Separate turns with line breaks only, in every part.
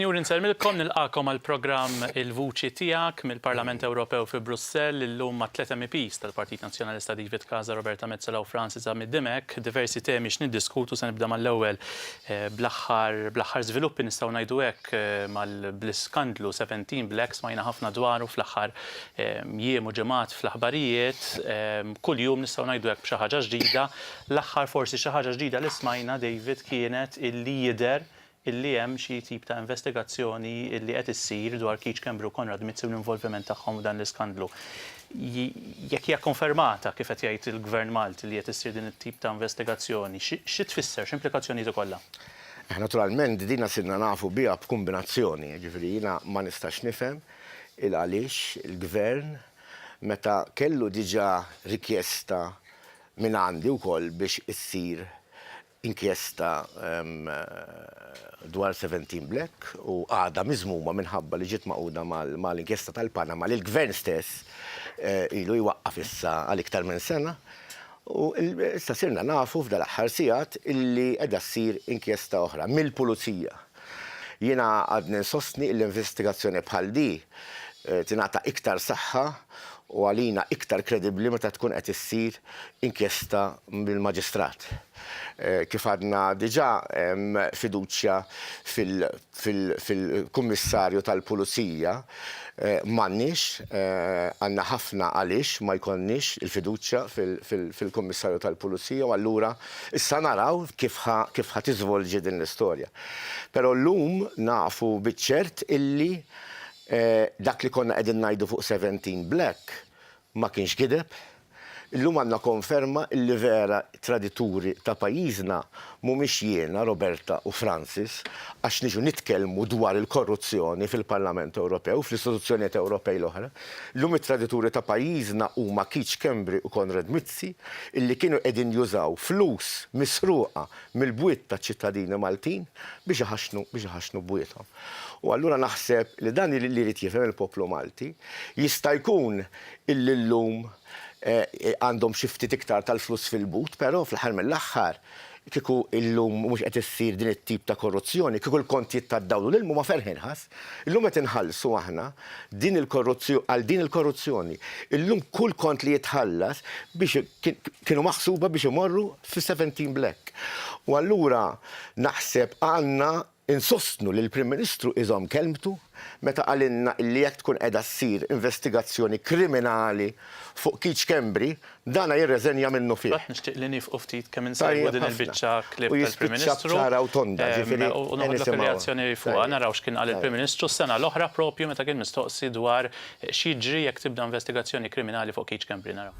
Sinjuri nsellmilkom nilqagħkom għall-programm Il-Vuċi Tiegħek mill-Parlament Ewropew fi Brussell illum ma' tliet MEPs tal-Partit Nazzjonalista David Casa, Roberta Metsola u Francis Zammit Dimech. Diversi temi x'niddiskutu se nibda mal-ewwel bl-aħħar bl-aħħar żviluppi nistgħu ngħidu hekk mal bl-iskandlu 17 Black smajna ħafna dwaru fl-aħħar jiem u ġimgħat fl-aħbarijiet kuljum nistgħu ngħidu hekk b'xi ħaġa ġdida. L-aħħar forsi xi ħaġa ġdida li smajna David kienet illi jidher illi hemm xi tip ta' investigazzjoni illi qed issir dwar Keith Schembri u Konrad Mizzi u l-involviment tagħhom f'dan l-iskandlu. Jekk hija kkonfermata, kif qed jgħid il-Gvern Malti li qed issir din it-tip ta' investigazzjoni, xi tfisser, x'implikazzjonijiet ikollha?
Naturalment dina sirna nafu biha b'kumbinazzjoni, jiġifieri jiena ma nistax nifhem il għaliex il-Gvern meta kellu diġà rikjesta mingħandi wkoll biex issir inkjesta dwar 17 Black u għadha miżmuma minħabba li ġiet magħquda mal-inkjesta tal-Panama li l-Gvern stess ilu jwaqqaf issa għal iktar minn sena. U issa sirna nafu f'dal-aħħar sigħat illi qiegħda ssir inkjesta oħra mill-Pulizija. Jiena għadni nsostni illi investigazzjoni bħal di tingħata iktar saħħa u għalina iktar kredibbli meta tkun qed issir inkjesta mill-maġistrat. Kif għadna diġà hemm fiduċja fil-Kummissarju tal-Pulizija m'għandniex, għandna ħafna għaliex ma jkollniex il-fiduċja fil-Kummissarju tal-Pulizija u allura issa naraw kif ħa tiżvolġi din l-istorja. Però llum nafu biċ-ċert illi Dak li konna qegħdin ngħidu fuq 17 Black ma kienx gideb. Illum għandna konferma illi vera tradituri ta' pajjiżna mhumiex jiena, Roberta u Francis għax niġu nitkellmu dwar il-korruzzjoni fil-Parlament Ewropew, fl-istituzzjonijiet Ewropej l-oħra. Illum it-tradituri ta' pajjiżna huma Keith Schembri u Konrad Mizzi illi kienu qegħdin jużaw flus misruqa mill-bwiet taċ-ċittadini Maltin biex iħaxxnu biex iħaxxnu bwiethom. U allura naħseb li dan li jrid jifhem il-poplu Malti. Jista' jkun illi llum għandhom xi ftit iktar tal-flus fil-but, però fl-aħħar mill-aħħar kieku llum mhux qed issir din it-tip ta' korruzzjoni, kieku l-kontijiet tad-dawl u l-ilma huma ferħ inħas. Illum qed inħallsu aħna din il-korruzzjoni għal din il-korruzzjoni. Illum kull kont li jitħallas biex kienu maħsuba biex imorru fi 17 Black. U allura naħseb għandna Insostnu li l-Prim Ministru iżomm kelmtu meta qalilna illi jekk tkun qiegħda ssir investigazzjoni kriminali fuq Keith Schembri, dana jirreżenja minnufih.
Fatt nixtieq li niefqu ftit kemm insegwu
Tajjeb
din
ħafna.
il-biċċa clip
U
tal-Prim
jispiċċa
Ministru
b'ċara u tonda, ġifieri
u
e
noħodlok
nisimgħuha.
ir-reazzjoni fuqha.
Tajjeb.
Naraw x'kien qal il-Prim
Tajjeb.
Ministru s-sena l-oħra propju meta kien mistoqsi dwar x'jiġri jekk tibda investigazzjoni kriminali fuq Keith Schembri. Naraw.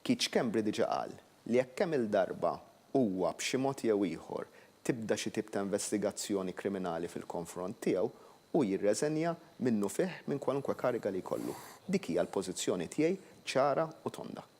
Keith Schembri diġa qal li jekk kemm-il darba huwa b'xi mod jew ieħor tibda xi tip ta' investigazzjoni kriminali fil-konfront tiegħu, hu jirreżenja minnufih minn kwalunkwe kariga li jkollu. Dik hija l-pożizzjoni tiegħi ċara u tonda.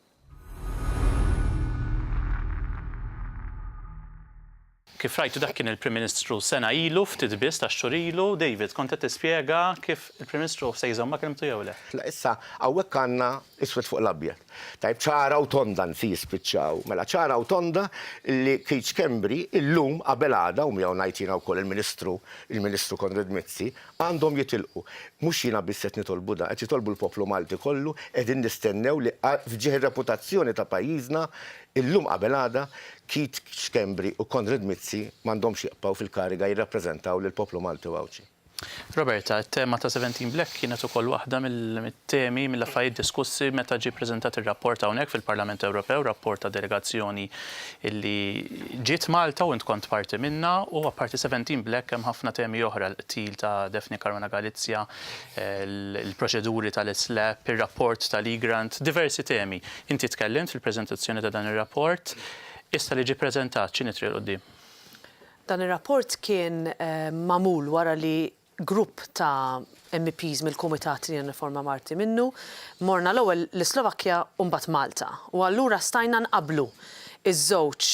Kif rajtu dak kien il-Prim Ministru sena ilu, ftit biss ta' xhur ilu. David, kont qed tispjega kif il-Prim Ministru se jżomm ma' kelmtu jew le.
Mela issa hawnhekk għandna iswed fuq l-abjad. Tajjeb ċara u tonda anzi jispiċċaw. Mela ċara u tonda li Keith Schembri illum qabel għada u miegħu ngħid jiena wkoll il-Ministru il-Ministru Konrad Mizzi għandhom jitilqu. Mhux jiena biss qed nitolbu dan, qed jitolbu l-poplu Malti kollu, qegħdin nistennew li f'ġieħ ir-reputazzjoni ta' pajjiżna Illum qabel għada, Keith Schembri u Konrad Mizzi m'għandhomx jibqgħu fil-kariga jirrappreżentaw lill-poplu Malti u Għawdxi.
Roberta, it-tema ta' 17 Black kienet ukoll waħda mit-temi, mill-affarijiet diskussi meta ġie ppreżentat ir-rapport hawnhekk fil-Parlament Ewropew, rapport ta' delegazzjoni li ġiet Malta u int kont parti minnha u apparti 17 Black hemm ħafna temi oħra, l-qtil ta' Daphne Caruana Galizia, il-proċeduri tal-SLAPP, ir-rapport tal-Egrant, diversi temi. Inti tkellimt fil-preżentazzjoni ta' dan ir-rapport. Issa li ġie ppreżentat, x'inhi t-triq 'il quddiem?
Dan ir-rapport kien magħmul wara li grupp ta' MEPs mill-kumitat li jiena nifforma parti minnu, morna l-ewwel l-Islovakkja u mbagħad Malta. U allura stajna nqabblu ż-żewġ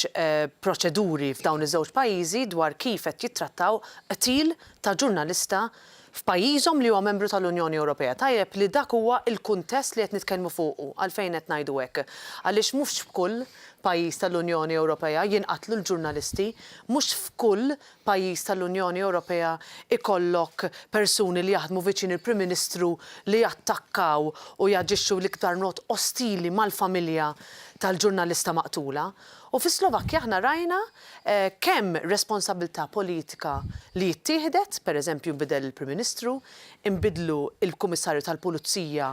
proċeduri f'dawn iż-żewġ pajjiżi dwar kif qed jittrattaw qtil ta' ġurnalista f'pajjiżhom li huwa membru tal-Unjoni Ewropea. Tajjeb li dak huwa l-kuntest li qed nitkellmu fuqu. Għalfejn qed ngħidu hekk? Għaliex mhux f'kull. pajjiż tal-Unjoni Ewropea jinqatlu l-ġurnalisti, mhux f'kull pajjiż tal-Unjoni Ewropea ikollok persuni li jaħdmu viċin il-Prim Ministru li jattakkaw u jaġixxu l-iktar mod ostili mal-familja tal-ġurnalista maqtula. U fis-Slovakkja aħna rajna kemm responsabbiltà politika li ttieħdet, per eżempju nbidel il-Prim Ministru, inbidlu l-Kummissarju tal-Pulizija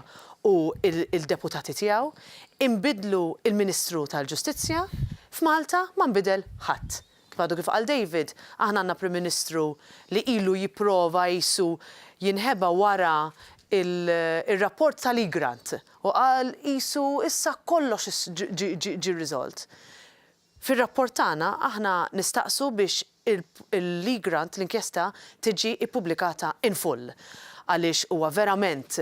u l-deputati tiegħu, inbidlu l-Ministru tal-Ġustizzja, f'Malta ma nbidel ħadd. Kif għadu kif qal David, aħna għandna Prim Ministru li ilu jipprova qisu jinħeba wara r-rapport tal-Egrant u qal qisu issa kollox ġie riżolt. Fir-rapport tagħna aħna nistaqsu biex l-Egrant, l-inkjesta, tiġi ppubblikata in full għaliex huwa verament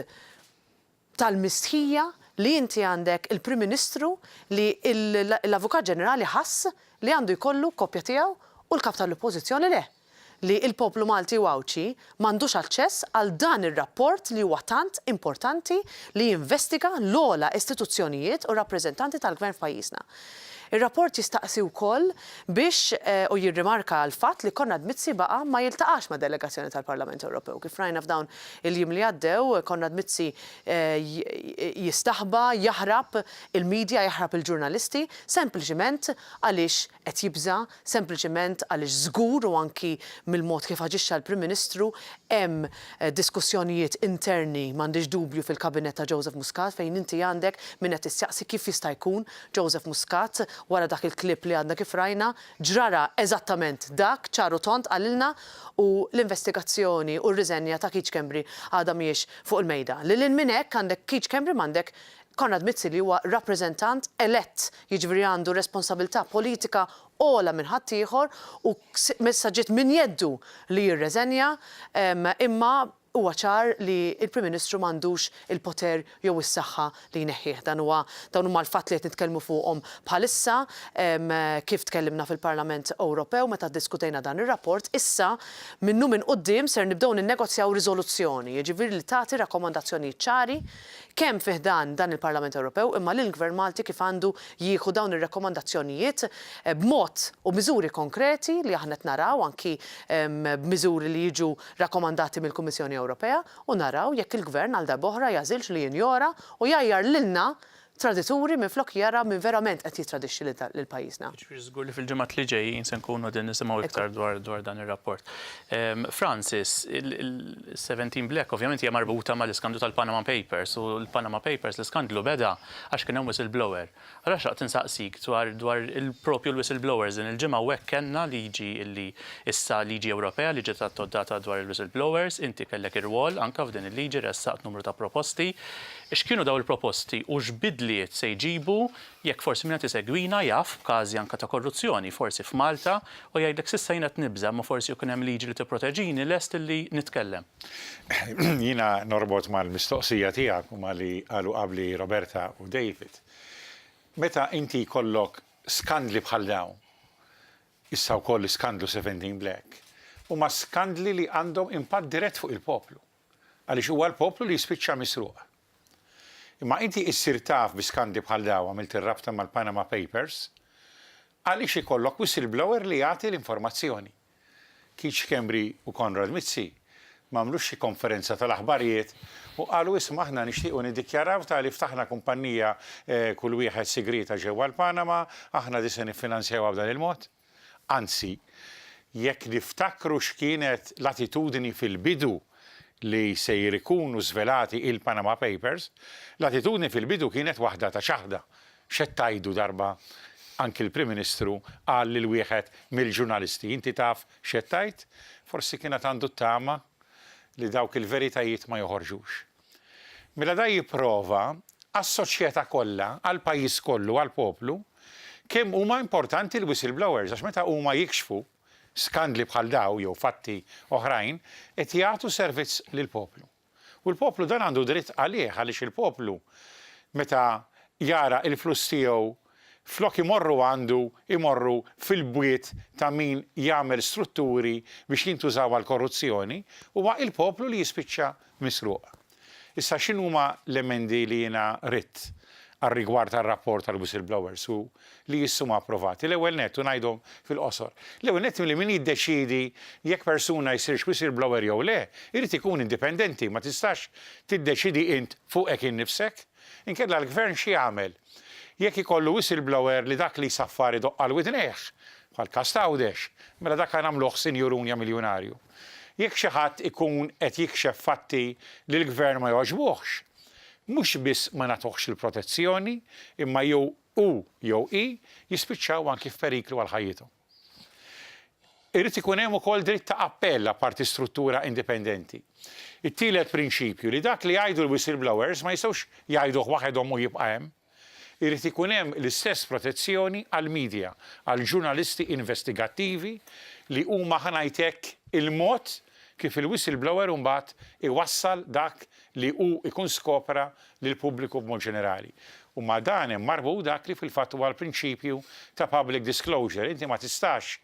tal-mistħija li inti għandek il-Prim Ministru li l-Avukat Ġenerali ħass li għandu jkollu kopja tiegħu u l-Kap tal-Oppożizzjoni le. Li l-poplu Malti u Għawdxi m'għandux aċċess għal dan ir-rapport li huwa tant importanti li jinvestiga l-ogħla istituzzjonijiet u rappreżentanti tal-Gvern f'pajjiżna. Ir-rapport jistaqsi wkoll biex u jirrimarka l-fatt li Konrad Mizzi baqa' ma jiltaqax ma' delegazzjoni tal-Parlament Ewropew. Kif rajna f'dawn il-jiem li għaddew, Konrad Mizzi jistaħba, jaħrab il-media, jaħrab il-ġurnalisti, sempliċiment għaliex qed jibża', sempliċiment għaliex żgur u anki mill-mod kif aġixxa l-Prim Ministru hemm diskussjonijiet interni, m'għandix dubju fil-Kabinett ta' Joseph Muscat fejn inti għandek min qed issaqsi kif jista' jkun Joseph Muscat wara dak il-clip li għadna kif rajna ġrara eżattament dak, ċar u tond qalilna u l-investigazzjoni u r-riżenja ta' Keith Schembri għadha mhijiex fuq il-mejda. Lil hinn minn hekk għandek Keith Schembri m'għandek Konrad Mizzi li huwa rappreżentant elett, jiġifieri għandu responsabilità politika ogħla minn ħaddieħor u issa ġiet minn jeddu li jirreżenja imma huwa ċar li l-Prim Ministru m'għandux il-poter jew is-saħħa li jneħħih. Dan huwa dawn huma l-fatt li qed nitkellmu fuqhom bħalissa kif tkellimna fil-Parlament Ewropew meta ddiskutejna dan ir-rapport. Issa minn-lum 'il quddiem ser nibdew ninnegozjaw riżoluzzjoni, jiġifieri li tagħti rakkomandazzjonijiet ċari kemm fi ħdan dan il-Parlament Ewropew imma lill-Gvern Malti kif għandu jieħu dawn ir-rakkomandazzjonijiet b'mod u miżuri konkreti li aħna qed naraw anki b'miżuri li jiġu rakkomandati mill-Kummissjoni Ewropea u naraw jekk il-Gvern għal darba oħra jagħżilx li jinjora u jgħajjar lilna tradituri minflok jara min verament qed jittradixxi lil pajjiżna.
Jiġifieri żgur li fil-ġimgħat li ġejjin se nkunu qegħdin nisimgħu iktar dwar dwar dan ir-rapport. Francis, il-17 Black ovvjament hija marbuta mal-iskandlu tal-Panama Papers u l-Panama Papers l-iskandlu beda għax kien hemm whistleblower. Allura xtaqt insaqsik dwar dwar il-propju l-whistleblowers din il-ġimgħa u hekk kellna liġi li issa liġi Ewropea li ġiet adottata dwar il-whistleblowers, inti kellek irwol anke f'din il-liġi ressaqt numru ta' proposti. X'kienu dawn il-proposti u x'bidliet se jġibu jekk forsi min qed isegwina jaf b'każi anke ta' korruzzjoni forsi f'Malta u jgħidlek s'issa jien qed nibża' imma forsi jekk ikun hemm liġi li tipproteġini lest illi nitkellem.
Jiena norbot mal-mistoqsija tiegħek u ma' li qalu qabli Roberta u David. Meta inti jkollok skandli bħal dawn, issa wkoll l-iskandlu 17 Black, huma skandli li għandhom impatt dirett fuq il-poplu. Għaliex huwa l-poplu li jispiċċa misruq. Imma inti issir taf bi skandli bħal dawn, għamilt ir-rabta mal-Panama Papers, għaliex ikollok whistleblower li jagħti l-informazzjoni. Keith Schembri u Konrad Mizzi m'għamlux xi konferenza tal-aħbarijiet u qalu isma' aħna nixtiequ niddikjaraw ta' li ftaħna kumpannija kull wieħed sigrieta ġewwa l-Panama, aħna di se niffinanzjawha b'dan il-mod. Anzi, jekk niftakru x'kienet l-attitudni fil-bidu li sejr ikunu żvelati il-Panama Papers, l-attitudni fil-bidu kienet waħda ta' ċaħda. X'qed tgħidu darba anki l-Prim Ministru qal lil wieħed mill-ġurnalisti, inti taf x'qed tgħid? Forsi kien għad għandu t-tama li dawk il-veritajiet ma joħorġux. Mela da jipprova għas-soċjetà kollha, għall-pajjiż kollu, għall-poplu, kemm huma importanti l-whistleblowers għax meta huma jikxfu skandli bħal daw jew fatti oħrajn qed jagħtu servizz lill-poplu. U l-poplu dan għandu dritt għalih għaliex il-poplu meta jara l-flus tiegħu flok imorru għandu imorru fil-bwiet ta' min jagħmel strutturi biex jintużaw għall-korruzzjoni, huwa il-poplu li jispiċċa misruq. Issa x'inhuma l-emendi li jiena ridt? għar-rigward tar-rapport tal-whistleblowers u li issa huma approvati. L-ewwel nett, u ngħidhom fil-qosor, l-ewwel nett li min jiddeċiedi jekk persuna jsirx whistleblower jew le, irid ikun indipendenti, ma tistax tiddeċiedi int fuqek innifsek. Inkella l-Gvern x'jagħmel? Jekk ikollu whistleblower li dak li jsaffar idoqq għal widnejh, bħall-każ t'Għawdex, mela dak nagħmluh sinjurun ja miljunarju. Jekk xi ħadd ikun qed jikxef fatti li l-Gvern ma jogħġbuhx, mhux biss ma nagħtuhx il-protezzjoni, imma jew hu jew hi jispiċċaw anki f'periklu għal ħajjithom. Irid ikun hemm ukoll dritt ta' appell apparti struttura indipendenti. It-tielet prinċipju li dak li jgħidu l-whistleblowers ma jistgħux jgħiduh waħedhom u jibqa' hemm. Irid ikun hemm l-istess protezzjoni għall-media, għall-ġurnalisti investigattivi li huma ħa ngħid hekk il-mod kif il-whistleblower imbagħad iwassal dak li hu jkun skopra lill-pubbliku b'mod ġenerali. U ma' dan hemm marbut dak li fil-fatt huwa l-prinċipju ta' public disclosure. Inti ma tistax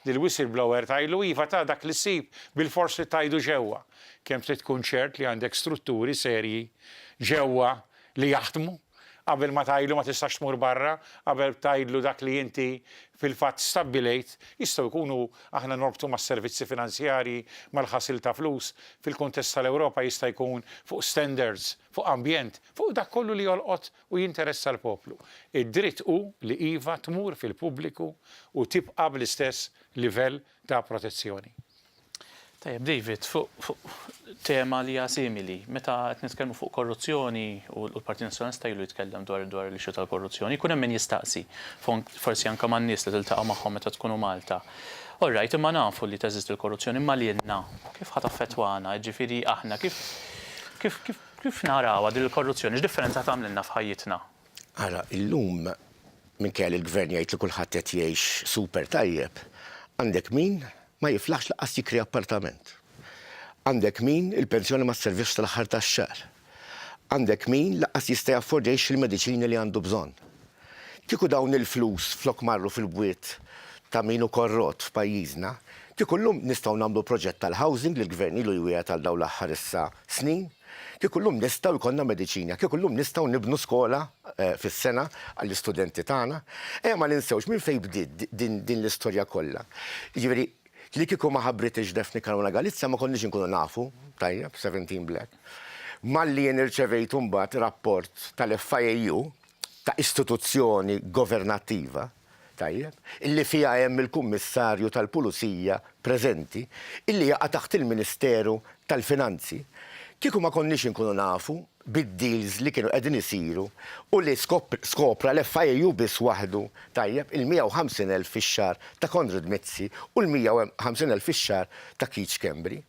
lill-whistleblower tgħidlu iva ta' dak li ssib bilfors trid tgħidu ġewwa. Kemm trid tkun ċert li għandek strutturi serji ġewwa li jaħdmu qabel ma tgħidlu ma tistax tmur barra, qabel tgħidlu dak li inti fil-fatt stabbilejt, jistgħu jkunu aħna norbtu mas-servizzi finanzjarji, mal-ħasil ta' flus, fil-kuntest tal-Ewropa jista' jkun fuq standards, fuq ambjent, fuq dak kollu li jolqot u jinteressa l-poplu. Id-dritt hu li iva tmur fil-pubbliku u tibqa' bl-istess livell ta' protezzjoni.
Tajjeb, David, fuq tema li hija simili, meta qed nitkellmu fuq korruzzjoni u l-Partit Nazzjonalista ilu jitkellem dwar dwar l-issue tal-korruzzjoni, jkun hemm min jistaqsi, forsi anke man-nies li tiltaqa' magħhom meta tkunu Malta. All right, imma nafu li teżisti l-korruzzjoni, imma lilna kif ħa taffettwana? Jiġifieri aħna kif kif kif kif narawha din il-korruzzjoni? X'differenza tagħmlilna f'ħajjitna?
Ara, illum, minkejja li l-Gvern jgħid li kulħadd qed jgħix super tajjeb, għandek min ma jiflaħx lanqas jikri appartament. Għandek min il-pensjoni ma sservihx sal-aħħar tax-xahar. Għandek min lanqas jista' jaffordja jixtri l-mediċini li għandu bżonn. Kieku dawn il-flus flok marru fil-bwiet ta' min hu korrott f'pajjiżna, kieku llum nistgħu nagħmlu proġett tal-housing li l-Gvern ilu jwiegħed għal dawn l-aħħar issa snin. Kieku llum nistgħu jkollna mediċina, kieku llum nistgħu nibnu skola fis-sena għall-istudenti tagħna. Ejja ma ninsewx minn fejn bdiet din din l-istorja kollha. Jiġifieri li kieku ma ħabbritx Daphne Caruana Galizia ma konniex inkunu nafu, tajjeb, 17 Black. Malli jien irċevejt imbagħad rapport tal-FIAU ta' istituzzjoni governattiva, tajjeb, illi fiha hemm il-Kummissarju tal-Pulizija preżenti, illi jaqa' taħt il-Ministeru tal-Finanzi, kieku ma konniex inkunu nafu bid-deals li kienu qegħdin isiru u li skopra l-FIAU biss waħdu, tajjeb, il-150,000 fix-xahar ta' Konrad Mizzi u l-150,000 fix-xahar ta' Keith Schembri.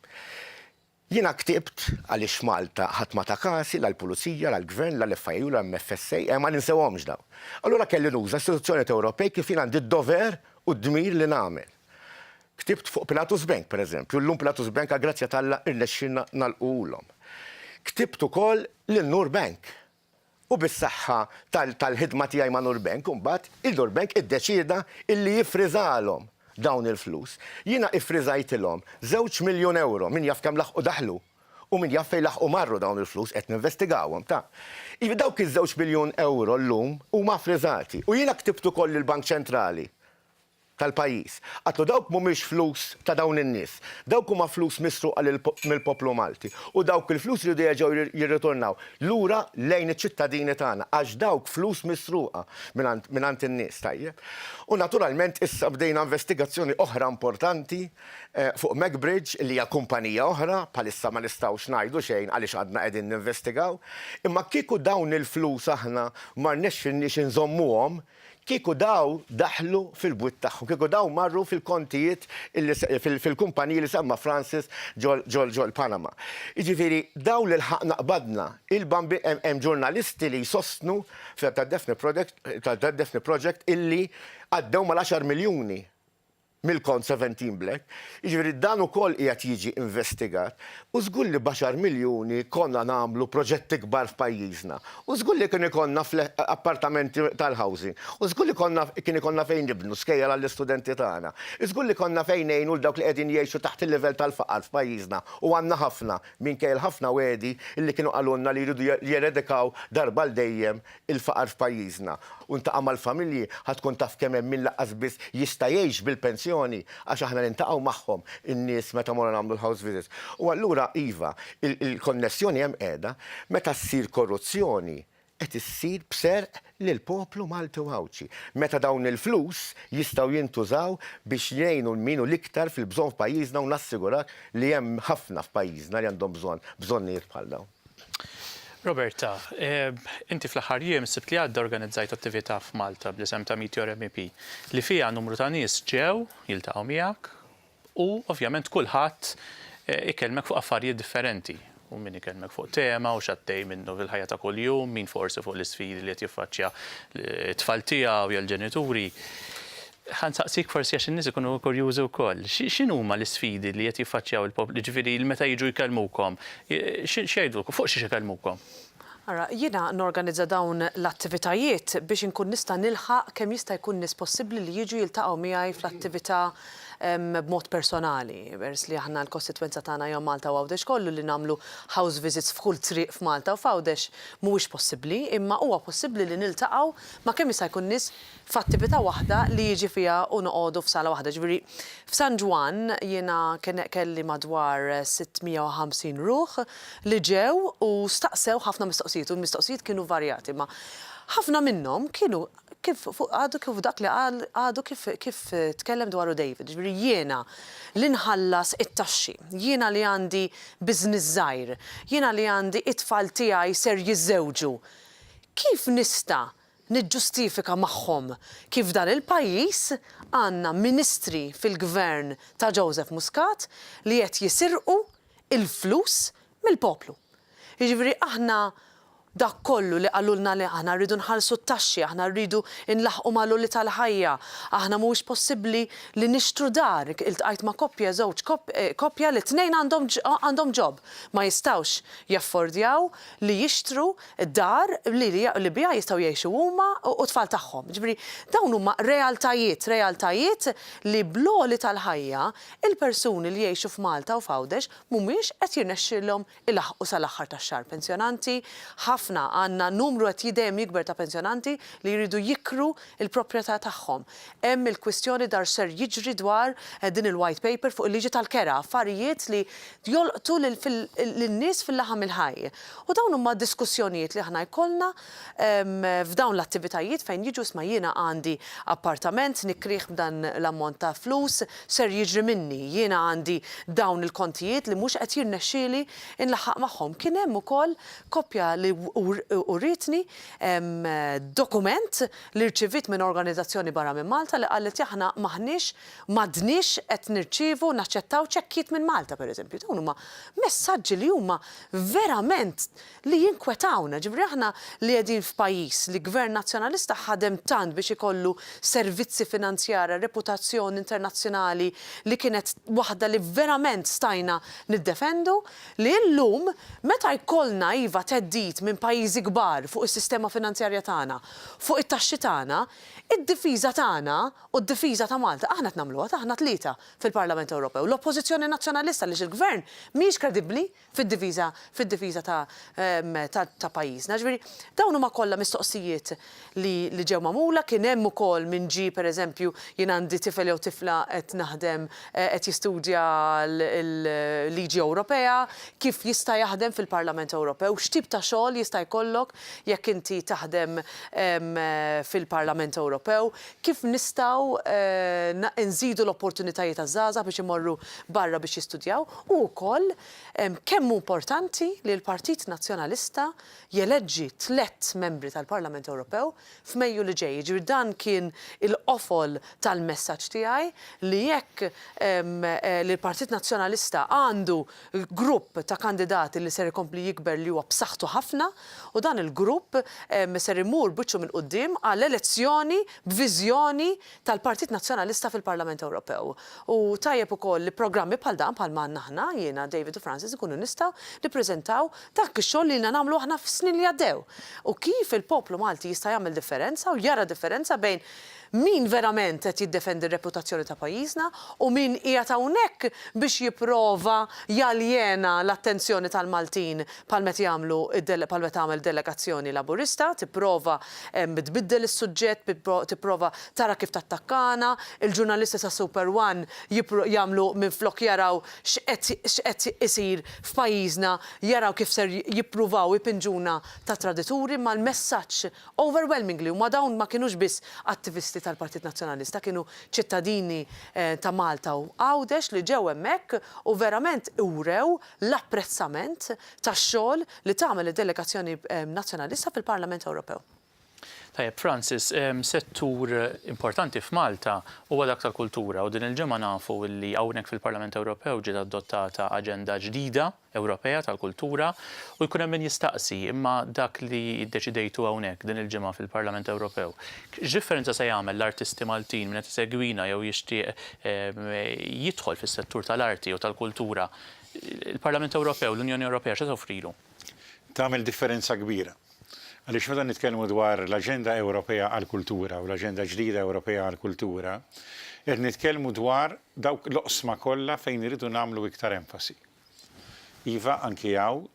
Jiena ktibt għaliex f'Malta ħadd ma ta kasi, la l-Pulizija, la l-Gvern, la l-FIU, la l-MFSA, eh ma ninsewhomx dawn. Allura kelli nuża istituzzjonijiet Ewropej kif jien għandi d-dover u d-dmir li nagħmel. Ktibt fuq Pilatus Bank, per eżempju, llum Pilatus Bank għall-grazzja t'Alla irnexxielna nagħlquhulhom. Ktibt ukoll lil Noor Bank. U bis-saħħa tal-ħidma tiegħi ma' Noor Bank, imbagħad, il-Noor Bank iddeċieda illi jiffriżalhom dawn il-flus. Jiena iffriżajtilhom żewġ miljun ewro, min jaf kemm laħqu daħlu u min jaf fejn laħqu marru dawn il-flus, qed ninvestigawhom, ta. Jiġifieri dawk iż-żewġ miljun ewro llum huma ffriżati. U jiena ktibt ukoll lill-Bank Ċentrali tal-pajjiż. Għadtlu dawk mhumiex flus ta' dawn in-nies. Dawk huma flus misruqa mill-poplu Malti. U dawk il-flus iridu jerġgħu jirritornaw lura lejn iċ-ċittadini tagħna għax dawk flus misruqa mingħand in-nies, tajjeb. U naturalment issa bdejna investigazzjoni oħra importanti fuq Macbridge li hija kumpanija oħra, bħalissa ma nistgħux ngħidu xejn għaliex għadna qegħdin ninvestigaw. Imma kieku dawn il-flus aħna ma rnexxilniex inżommuhom, Kieku daw daħlu fil-bwiet tagħhom, kieku daw marru fil-kontijiet fil-kumpaniji li semma Francis ġol-Panama. Jiġifieri daw li lħaqna qbadna, il-bambi hemm ġurnalisti li jsostnu tad-Daphne Project illi għaddew mal-għaxar miljuni. mill-kont 17 Black. Jiġifieri dan ukoll qiegħed jiġi investigat u żgur li b'għaxar miljuni konna nagħmlu proġetti kbar f'pajjiżna u żgur li kien ikollna appartamenti tal-housing u żgur li konna kien ikollna fejn nibnu skejjel għall-istudenti tagħna. Żgur li konna fejn ngħinu 'l dawk li qegħdin jgħixu taħt il-livell tal-faqar f'pajjiżna u għandna ħafna minkejja l-ħafna wegħdi li kienu qalulna li jridu jeredikaw darba għal dejjem il-faqar f'pajjiżna. U ntaqa' mal-familji ħa tkun taf kemm hemm min lanqas biss jista' jgħix bil-pensjoni għax aħna niltaqgħu magħhom in-nies meta morna nagħmlu l-house visits. U allura iva, il-konnessjoni hemm qiegħda. Meta ssir korruzzjoni qed issir b'serq lill-poplu Malti u Għawdxi. Meta dawn il-flus jistgħu jintużaw biex jgħinu 'l min hu l-iktar fil-bżonn f'pajjiżna u nassigurak li hemm ħafna f'pajjiżna li għandhom bżonn bżonnijiet bħal dawn.
Roberta, inti fl-aħħar jiem, is-Sibt li għadda organizzajt attività f'Malta bl-isem ta' Meet Your MEP li fiha numru ta' nies ġew jiltaqgħu miegħek u ovvjament kulħadd ikellmek fuq affarijiet differenti. U min ikellmek fuq tema u x'għaddej minnu fil-ħajja ta' kuljum, min forsi fuq l-isfidi li qed jiffaċċja t-tfal tiegħu jew l-ġenituri. Ħa nsaqsik forsi għax in-nies ikunu kurjużi wkoll. X'inhuma l-isfidi li qed jiffaċċjaw il-poplu, jiġifieri meta jiġu jkellmukom, x'jgħidulkom, fuq xiex ikellmukom?
Ara, jiena norganizza dawn l-attivitajiet biex inkun nista' nilħaq kemm jista' jkun nies possibbli li jiġu jiltaqgħu miegħi fl-attività b'mod personali. Peress li aħna l-kostitwenza tagħna hija Malta u Għawdex kollu li nagħmlu house visits f'kull triq f'Malta u f'Għawdex mhuwiex possibbli, imma huwa possibbli li niltaqgħu ma' kemm jista' jkun nies f'attività waħda li jiġi fiha u noqogħdu f'sala waħda. Ġifieri f'San Ġwann jiena kelli madwar 650 ruħ li ġew u staqsew ħafna mistoqsijiet u l-mistoqsijiet kienu varjati imma ħafna minnhom kienu kif fuq għadu kif dak li qal għadu kif kif tkellem dwaru David. Ġifieri jiena li nħallas it-taxxi, jiena li għandi business żgħir, jiena li għandi it-tfal tiegħi ser jiżżewġu, kif nista' niġġustifika magħhom kif f'dan il-pajjiż għandna ministri fil-gvern ta' Joseph Muscat li qed jisirqu l-flus mill-poplu. Jiġifieri aħna dak kollu li qalulna li aħna rridu nħallsu t-taxxi, aħna rridu nlaħħqu mal-għoli tal-ħajja, aħna mhuwiex possibbli li nixtru dar, iltqajt ma' koppja, żewġ koppja li t-tnejn għandhom għandhom job, ma jistgħux jaffordjaw li jixtru dar li li biha jistgħu jgħixu huma u t-tfal tagħhom. Jiġifieri dawn huma realtajiet, realtajiet li bl-għoli tal-ħajja il-persuni li jgħixu f'Malta u f'Għawdex mhumiex qed jirnexxilhom ilaħħqu sal-aħħar tax-xahar. Pensjonanti, ħafna, għandna numru qed dejjem jikber ta' pensjonanti li jridu jikru l-proprjetà tagħhom. Hemm il-kwistjoni dar x'ser jiġri dwar din il-white paper fuq il-liġi tal-kera, affarijiet li jolqtu lin-nies fil-laħam il-ħaj. U dawn huma diskussjonijiet li aħna jkollna f'dawn l-attivitajiet fejn jiġu isma' jiena għandi appartament nikrih b'dan l-ammont ta' flus, x'ser jiġri minni, jiena għandi dawn il-kontijiet li mhux qed jirnexxieli nlaħħaq magħhom. Kien hemm ukoll koppja li urietni dokument li rċiviet minn organizzazzjoni barra minn Malta li qalet li aħna m'aħniex, m'għadniex qed nirċievu, naċċettaw ċekkijiet minn Malta pereżempju. Dawn huma messaġġi li huma verament li jinkwetawna. Ġifieri aħna li qegħdin f'pajjiż li Gvern Nazzjonalista ħadem tant biex ikollu servizzi finanzjarja, reputazzjoni internazzjonali li kienet waħda li verament stajna niddefendu, li llum meta jkollna iva theddid minn pajjiżi kbar fuq is-sistema finanzjarja tagħna, fuq it-taxxi tagħna, id-difiża tagħna u d-difiża ta' Malta aħna qed nagħmluha, aħna tlieta fil-Parlament Ewropew, l-Oppożizzjoni Nazzjonalista għaliex il-Gvern mhijiex kredibbli fid-difiża fid-difiża ta' ta' pajjiżna. Ġifieri dawn huma kollha mistoqsijiet li li ġew magħmula, kien hemm ukoll min ġie pereżempju jien għandi tifel jew tifla qed naħdem qed jistudja l-liġi Ewropea, kif jista' jaħdem fil-Parlament Ewropew, x'tip ta' xogħol jista' jkollok jekk inti taħdem fil-Parlament Ewropew, kif nistgħu nżidu l-opportunitajiet għaż-żgħażagħ biex imorru barra biex jistudjaw u wkoll kemm hu importanti li l-Partit Nazzjonalista jeleġġi tlett membri tal-Parlament Ewropew f'Mejju li ġej. Jiġifieri dan kien il-qofol tal-messaġġ tiegħi li jekk li l-Partit Nazzjonalista għandu grupp ta' kandidati li ser ikompli jikber li huwa b'saħħtu ħafna. u dan il-grupp ser imur b'wiċċu minn quddiem għal elezzjoni b'viżjoni tal-Partit Nazzjonalista fil-Parlament Ewropew. U tajjeb ukoll li programmi bħal dan, bħal ma għandna aħna, jiena, David u Francis, inkunu nistgħu nippreżentaw dak ix-xogħol li ilna nagħmlu aħna fis-snin li għaddew. U kif il-poplu Malti jista' jagħmel differenza u jara differenza bejn min verament qed jiddefendi r-reputazzjoni ta' pajjiżna u min qiegħed hawnhekk biex jipprova jaljena l-attenzjoni tal-Maltin bħal meta jagħmlu bħal meta tagħmel delegazzjoni Laburista, tipprova tbiddel is-suġġett, tipprova tara kif tattakkana, il-ġurnalisti ta' Super One jagħmlu minflok jaraw x'qed x'qed isir f'pajjiżna, jaraw kif ser jippruvaw ipinġuna ta' tradituri, imma l-messaġġ overwhelmingly, u ma dawn ma kinux biss attivisti tal-Partit Nazzjonalista, kienu ċittadini ta' Malta u Għawdex li ġew hemmhekk u verament wrew l-apprezzament tax-xogħol li tagħmel id-delegazzjoni Nazzjonalista fil-Parlament Ewropew.
Tajjeb, Francis, settur importanti f'Malta huwa dak tal-kultura u din il-ġimgħa nafu li hawnhekk fil-Parlament Ewropew ġiet adottata aġenda ġdida Ewropea tal-kultura u jkun hemm min jistaqsi imma dak li ddeċidejtu hawnhekk din il-ġimgħa fil-Parlament Ewropew, x'differenza se jagħmel l-artisti Maltin, min qed isegwina jew jixtieq jidħol fis-settur tal-arti u tal-kultura, il-Parlament Ewropew, l-Unjoni Ewropea x'se toffrilu?
Tagħmel differenza kbira. Għaliex meta nitkellmu dwar l-Aġenda Ewropea għall-Kultura u l-Aġenda ġdida Ewropea għall-Kultura, qed nitkellmu dwar dawk l-oqsma kollha fejn irridu nagħmlu iktar enfasi. Iva, anki hawn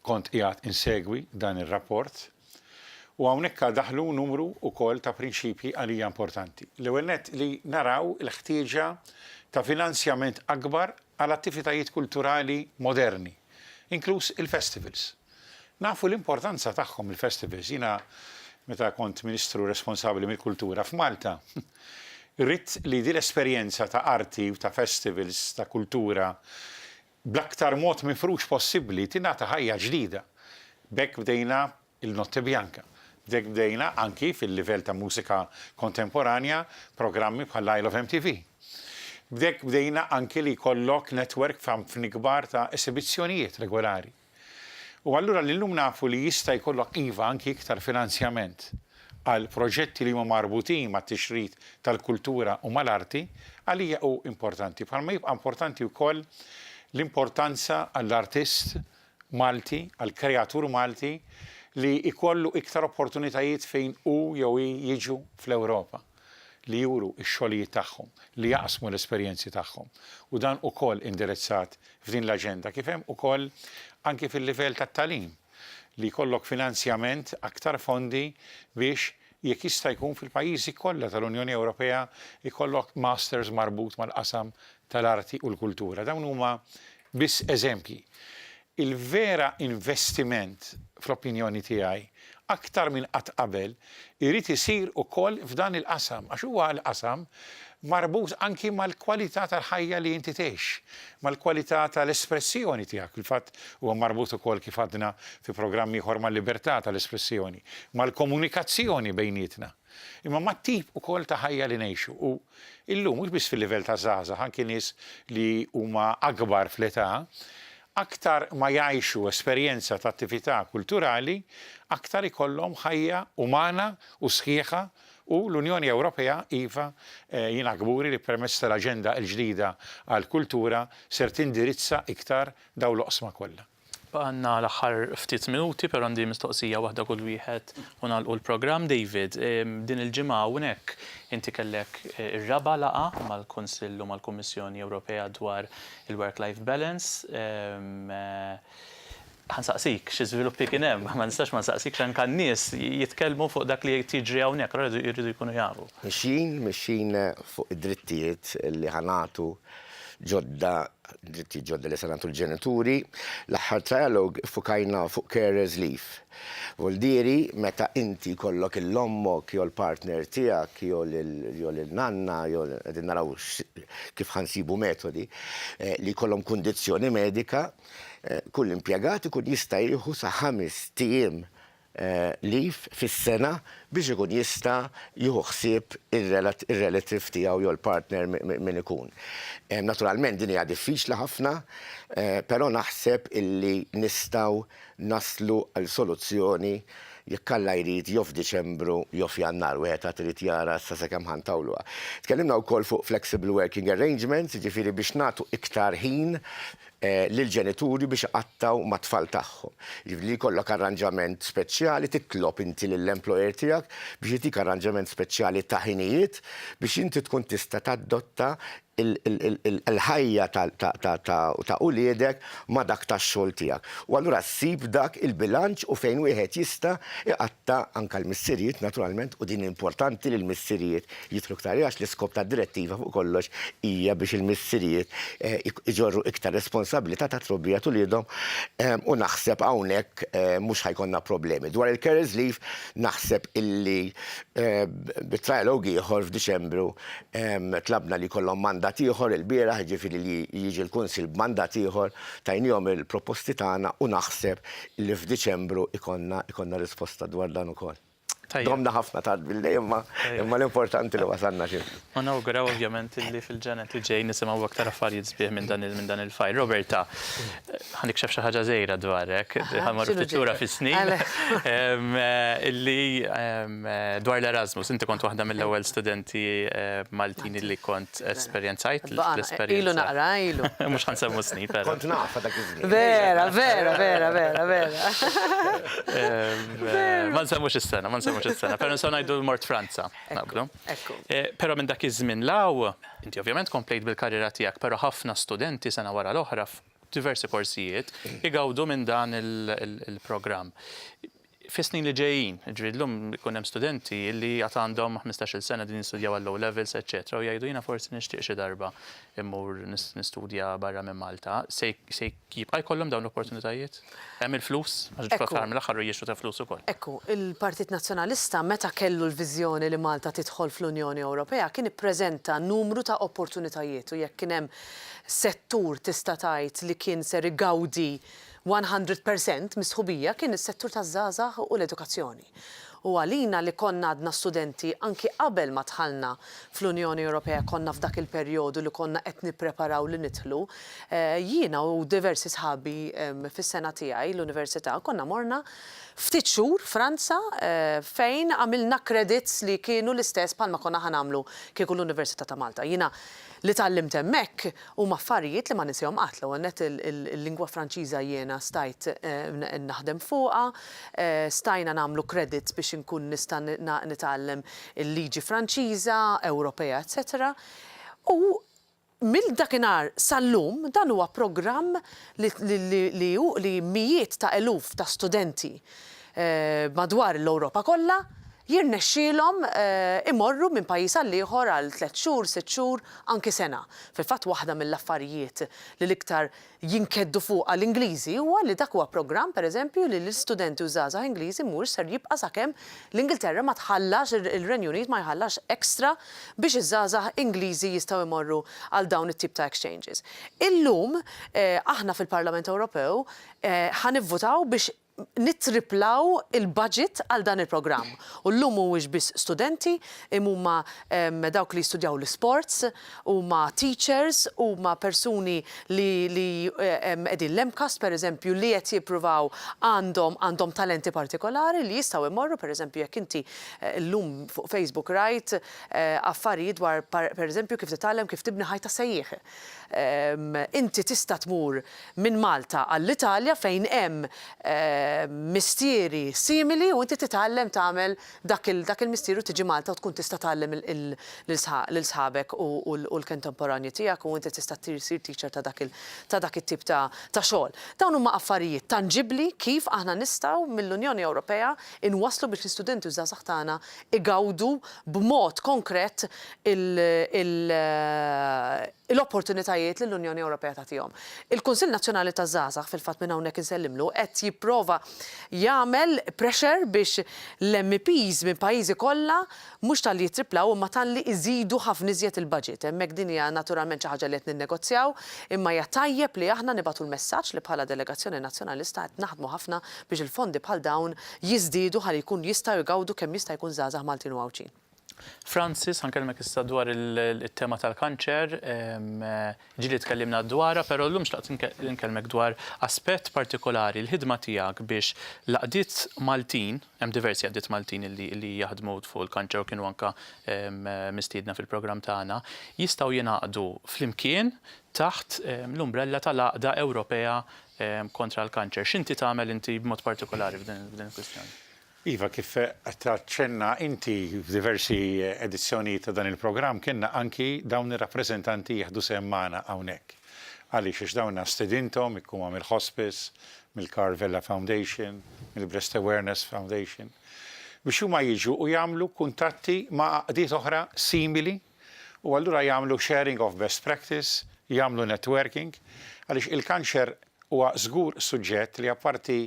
kont qiegħed insegwi dan ir-rapport u hawnhekk daħlu numru wkoll ta' prinċipji għalija importanti. L-ewwel nett li naraw il-ħtieġa ta' finanzjament akbar għal attivitajiet kulturali moderni, inkluż il-festivals. Nafu l-importanza tagħhom il-festivals. Jiena meta kont Ministru responsabbli mill-kultura f'Malta, ridt li din l-esperjenza ta' arti u ta' festivals ta' kultura bl-aktar mod mifrux possibbli tingħata ħajja ġdida. B'hekk bdejna il-Notte Bianca. B'hekk bdejna anki fil-livell ta' mużika kontemporanja programmi bħall-Isle of MTV. B'hekk bdejna anki li jkollok network f'ħafna kbar ta' esibizzjonijiet regolari. U allura li llum nafu li jista' jkollok iva anki iktar finanzjament għal proġetti li huma marbutin mat-tixrid tal-kultura u mal-arti, għalija hu importanti. Bħalma jibqa' importanti wkoll l-importanza għall-artist Malti, għall-kreatur Malti li jkollu iktar opportunitajiet fejn hu jew hi jiġu fl-Ewropa. li juru x-xogħlijiet tagħhom, li jaqsmu l-esperjenzi tagħhom. U dan ukoll indirizzat f'din l-aġenda, kif hemm ukoll anki fil-livell tat-tagħlim, li jkollok finanzjament, aktar fondi biex jekk jista' jkun fil-pajjiżi kollha tal-Unjoni Ewropea jkollok masters marbut mal-qasam tal-arti u l-kultura. Dawn huma biss eżempji. Il-vera investiment, fl-opinjoni tiegħi, aktar minn qatt qabel, irid isir ukoll f'dan il-qasam, għax huwa l-qasam marbut anki mal-kwalità tal-ħajja li inti tgħix, mal-kwalità tal-espressjoni tiegħek. Fil-fatt huwa marbut ukoll, kif għadna fi programm ieħor, mal-libertà tal-espressjoni, mal-komunikazzjoni bejnietna. Imma mat-tip ukoll ta' ħajja li ngħixu. U illum, mhux biss fil-livell ta' żgħażagħ, anki nies li huma akbar fl-età, aktar ma jgħixu esperjenza ta' attività kulturali, aktar ikollhom ħajja umana u sħiħa u l-Unjoni Ewropea, iva, jiena kburi li permezz tal-aġenda l-ġdida għall-kultura ser tindirizza iktar dawn l-oqsma kollha.
Baqgħalna l-aħħar ftit minuti, però għandi mistoqsija waħda kull wieħed u nagħlqu l-programm. David, din il-ġimgħa hawnhekk inti kellek ir-raba' laqgħa mal-Kunsill u mal-Kummissjoni Ewropea dwar il-work-life balance. Ħa nsaqsik xi żviluppi kien hemm, ma nistax ma nsaqsikx anke n-nies jitkellmu fuq dak li qed jiġri hawnhekk, allura jridu jkunu jafu.
Mixjin, mixjin fuq id-drittijiet li ħa nagħtu ġodda, drittijiet ġodda li se nagħtu l-ġenituri. L-aħħar trialogue iffukajna fuq carers leave. Voldieri meta inti jkollok il-ommok jew l-partner tiegħek jew lil-nanna jew qegħdin naraw kif ħa nsibu metodi li jkollhom kundizzjoni medika, kull impjegat ikun jista' jieħu sa ħamest ijiem. leave fis-sena biex ikun jista' jieħu ħsieb ir-relative tiegħu jew il-partner min ikun. Naturalment din hija diffiċli ħafna, però naħseb illi nistgħu naslu għal soluzzjoni jekk Alla jrid jew f'Diċembru jew f'Jannar, wieħed għad irid jara issa sakemm ħa ntawluha. Tkellimna wkoll fuq flexible working arrangements, jiġifieri biex nagħtu iktar ħin lill-ġenituri biex iqattgħu mat-tfal tagħhom. Jiġifieri li jkollok arranġament speċjali, titlob inti lill-employer tiegħek biex jtik arranġament speċjali ta' ħinijiet biex inti tkun tista' tadotta il-ħajja ta' uliedek ma' dak tax-xogħol tiegħek. U allura ssib dak il-bilanċ u fejn wieħed jista' iqatta' anke l-missirijiet naturalment u din importanti li l-missirijiet jidħlu iktar għax l-iskop tad-direttiva fuq kollox hija biex il-missirijiet iġorru iktar responsabilità tat-trobbija t'uliedhom u naħseb hawnhekk mhux ħa jkollna problemi. Dwar il-carers leave naħseb illi bit-trialogue ieħor f'Diċembru tlabna li jkollhom mandat ieħor ilbieraħ, jiġifieri li jiġi l-Kunsill b'mandat ieħor, tajniehom il-proposti tagħna u naħseb li f'Diċembru jkollna jkollna risposta dwar dan ukoll. Domna ħafna tard bil-lejl imma imma l-importanti li wasalna xi.
U nawguraw ovvjament illi fil-ġranet li ġej nisimgħu aktar affarijiet sbieħ minn dan minn dan il-fajl. Roberta, ħa nikxef xi ħaġa żgħira dwarek, ħa mmorru ftit lura fis-snin. Illi dwar l-Erasmus, inti kont waħda mill-ewwel studenti Maltin illi kont esperjenzajt l-esperjenza.
Ilu naqra, ilu.
Mhux ħa nsemmu snin, però.
Kont nafha dak iż-żmien.
Vera, vera, vera, vera, vera.
Ma nsemmux is-sena, ma nsemmux is-sena, però nistgħu ngħidu mort Franza, naqblu. Però minn dak iż-żmien 'l hawn, inti ovvjament komplejt bil-karriera tiegħek, però ħafna studenti sena wara l-oħra f'diversi korsijiet igawdu minn dan il-programm. Fis-snin li ġejjin, jiġifieri llum ikun hemm studenti li għad għandhom 15-il sena qegħdin jistudjaw għall-O levels, eċċetera, u jgħidu jiena forsi nixtieq xi darba immur nistudja barra minn Malta. Se Jibqa' jkollhom dawn l-opportunitajiet? Hemm il-flus? Għax fl-aħħar mill-aħħar hu jixtru ta' flus ukoll.
Ekku, il-Partit Nazzjonalista meta kellu l-viżjoni li Malta tidħol fl-Unjoni Ewropea kien ippreżenta numru ta' opportunitajiet u jekk kien hemm settur tista' tgħid li kien ser igawdi 100 percent mis-sħubija kien is-settur taż-żgħażagħ u l-edukazzjoni. U għalina li konna għadna studenti anki qabel ma dħalna fl-Unjoni Ewropea konna f'dak il-perjodu li konna qed nippreparaw li nidħlu, jiena u diversi sħabi fis-sena tiegħi l-università konna morna ftit xhur Franza fejn għamilna credits li kienu l-istess bħalma konna ħa nagħmlu kieku l-Università ta' Malta. Jiena li tgħallimt hemmhekk huma affarijiet li ma ninsihom qatt. L-ewwel nett il-lingwa Franċiża jiena stajt naħdem fuqha, stajna nagħmlu credits biex inkun nista' nitgħallem il-liġi Franċiża, Ewropea etc. U mill dakinhar sal-lum dan huwa programm li li mijiet ta' eluf ta' studenti madwar l-Ewropa kollha jirnexxielhom imorru minn pajjiż għall-ieħor għal tlett xhur, sitt xhur, anki sena. Fil-fatt waħda mill-affarijiet li l-iktar jinkeddu fuqha l-Ingliżi huwa li dak huwa programm, per eżempju, li l-istudenti u żgħażagħ Ingliżi mhuwiex ser jibqa' sakemm l-Ingilterra ma tħallasx, ir-Renju Unit ma jħallasx extra biex iż-żgħażagħ Ingliżi jistgħu jmorru għal dawn it-tip ta' exchanges. Illum aħna fil-Parlament Ewropew ħa nivvutaw biex nittriplaw il-budget għal dan il-programm. U llum mhuwiex biss studenti, imma huma dawk li jistudjaw l-isports, huma teachers, huma persuni li li qegħdin l-MCAST pereżempju li qed jippruvaw għandhom għandhom talenti partikolari li jistgħu jmorru pereżempju jekk inti llum fuq Facebook rajt affarijiet dwar pereżempju kif titgħallem kif tibni ħajt tas-sejjieħ. Inti tista' tmur minn Malta għall-Italja fejn hemm mistieri simili u inti titgħallem tagħmel dak il-mistier u tiġi Malta u tkun tista' tgħallem lil sħabek u l-kentemporanji tiegħek u inti tista' ssir teacher ta' dak it-tip ta' xogħol. Dawn huma affarijiet tanġibbli kif aħna nistgħu mill-Unjoni Ewropea nwasslu biex l-istudenti u ż-żgħażagħ tagħna igawdu b'mod konkret l-opportunitajiet li l-Unjoni Ewropea tagħtihom. Il-Kunsill Nazzjonali taż-Żgħażagħ, fil-fatt minn hawnhekk insellimlu, qed jipprova jagħmel pressure biex l-MEPs minn pajjiżi kollha mhux talli jittriplaw imma talli jżidu ħafna iżjed il-budget. Hemmhekk din hija naturalment xi ħaġa li qed ninnegozjaw imma hija tajjeb li aħna nibagħtu l-messaġġ li bħala delegazzjoni Nazzjonalista qed naħdmu ħafna biex il-fondi bħal dawn jiżdiedu ħalli jkun jistgħu jgawdu kemm jista' jkun żgħażagħ Maltin u Għawdxin.
Francis, ħa nkellmek issa dwar it-tema tal-kanċer. Ġieli tkellimna dwarha, però llum xtaqt inkellmek dwar aspett partikolari, l-ħidma tiegħek biex l-għaqdiet Maltin, hemm diversi għaqdiet Maltin li jaħdmu fuq il-kanċer u kienu anke mistiedna fil-programm tagħna, jistgħu jingħaqdu flimkien taħt l-umbrella tal-Għaqda Ewropea kontra l-Kanċer. X'inti tagħmel inti b'mod partikolari f'din il-kwistjoni?
Iva, kif qed taċċenna inti, f'diversi edizzjonijiet ta' dan il-programm kellna anki dawn ir-rappreżentanti jieħdu sehem magħna hawnhekk. Għaliex? Għax dawna stedinthom, jekk huma mill-Hospice, mill-Karl Vella Foundation, mill-Breast Awareness Foundation, biex huma jiġu u jagħmlu kuntatti ma' għaqdiet oħra simili u allura jagħmlu sharing of best practice, jagħmlu networking, għaliex il-kanċer Huwa żgur suġġett li apparti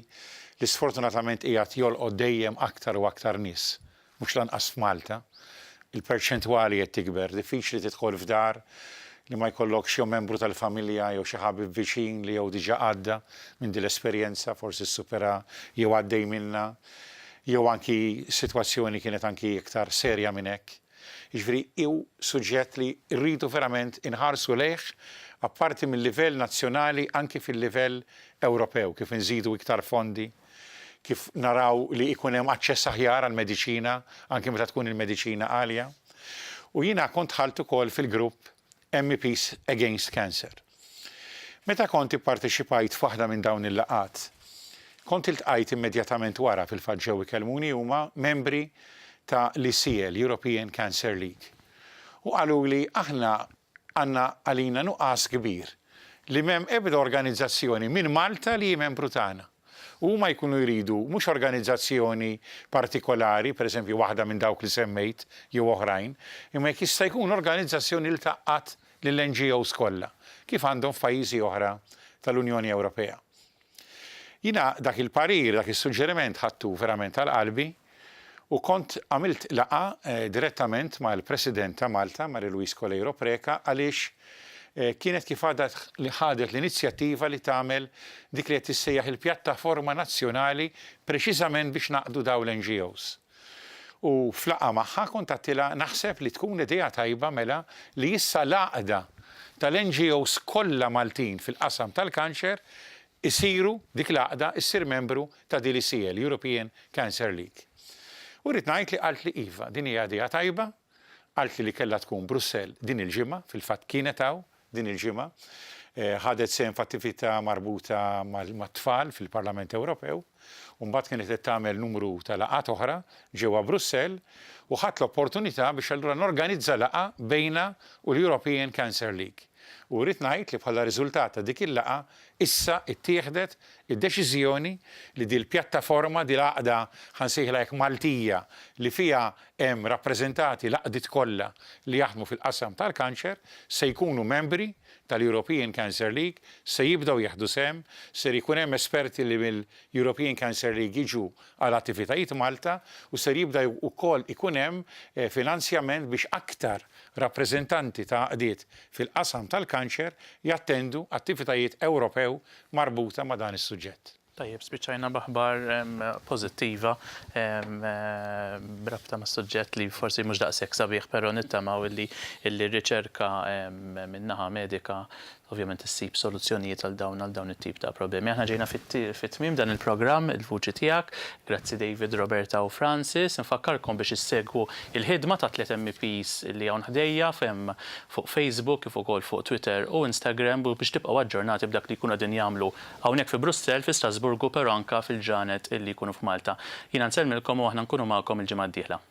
li sfortunatament qiegħed jolqot dejjem aktar u aktar nies, mhux lanqas f'Malta, il-perċentwali qed tikber, diffiċli tidħol f'dar li ma jkollokx jew membru tal-familja jew xi ħabib viċin li jew diġà għadda minn din l-esperjenza, forsi ssupera jew għaddej minnha, jew anki sitwazzjoni kienet anki iktar serja minn hekk. Jiġifieri hu suġġett li rridu verament inħarsu lejh apparti mil-livell nazzjonali anki fil-livell Ewropew, kif inżidu iktar fondi, kif naraw li jkun hemm aċċess aħjar għall-mediċina anki meta tkun il-mediċina għalja. U jiena kont dħalt ukoll fil-grupp MEPs Against Cancer. Meta kont ipparteċipajt f'waħda minn dawn il-laqgħat, kont iltqajt immedjatament wara, fil-fatt ġew ikellmuni huma, membri ta' l-ECL, European Cancer League, u qaluli aħna għandna għalina nuqqas kbir li m'hemm ebda organizzazzjoni minn Malta li hi membru tagħna. U huma jkunu jridu mhux organizzazzjoni partikolari, pereżempju waħda minn dawk li semmejt jew oħrajn, imma jekk jista' jkun organizzazzjoni li tgħaqqad lill-NGOs kollha, kif għandhom f'pajjiżi oħra tal-Unjoni Ewropea. Jiena dak il-parir, dak is-suġġeriment ħadtu verament għal qalbi u kont għamilt laqgħa direttament mal-President ta' Malta, Marie Louise Coleiro Preca, għaliex kienet kif għadha li ħadet l-inizjattiva li tagħmel dik li qed tissejjaħ il-pjattaforma nazzjonali preċiżament biex ngħaqqdu dawn l-NGOs. U f'laqgħa magħha kont għedtilha naħseb li tkun idea tajba mela li issa l-għaqda tal-NGOs kollha Maltin fil-qasam tal-kanċer isiru, dik l-għaqda issir membru ta' din l-ECL, European Cancer League. U rrid ngħid li qaltli iva, din hija idea tajba, qaltli li kellha tkun Brussell din il-ġimgħa, fil-fatt kienet hawn din il-ġimgħa, ħadet sehem f'attività marbuta mat-tfal fil-Parlament Ewropew, u mbagħad kienet qed tagħmel numru ta' laqgħat oħra ġewwa Brussell, u ħadt l-opportunità biex allura norganizza laqgħa bejnha u l-European Cancer League. U rrid ngħid li bħala riżultat ta' dik il-laqgħa issa ttieħdet id-deċiżjoni li dil-pjattaforma, dil-għaqda, ħa nsejħilha hekk Maltija, li fiha hemm rappreżentati l-għaqdiet kollha li jaħdmu fil-qasam tal-kanċer, se jkunu membri tal-European Cancer League, se jibdew jieħdu sehem, ser ikun hemm esperti li mill-European Cancer League jiġu għal attivitajiet Malta u ser jibda wkoll ikun hemm finanzjament biex aktar rappreżentanti ta' għaqdiet fil-qasam tal-kanċer jattendu attivitajiet Ewropew marbuta ma' dan is-suġġett.
Tajjeb, spiċċajna b'aħbar pożittiva b'rabta ma' suġġett li forsi mhux daqshekk sabiħ, però nittamaw illi r-riċerka min-naħa medika ovvjament issib soluzzjonijiet għal dawn għal dawn it-tip ta' problemi. Aħna ġejna fi tmiem dan il-programm Il-Vuċi Tiegħek. Grazzi David, Roberta u Francis. Infakkarkom biex issegwu il-ħidma ta' tliet MEPs li hawn ħdejja f'hemm fuq Facebook kif ukoll fuq Twitter u Instagram u biex tibqgħu aġġornati b'dak li jkunu qegħdin jagħmlu hawnhekk fi Brussell, fi Strasburgu però anke fil-ġranet illi jkunu f'Malta. Jiena nsellmilkom u aħna nkunu magħkom il-ġimgħa d-dieħla.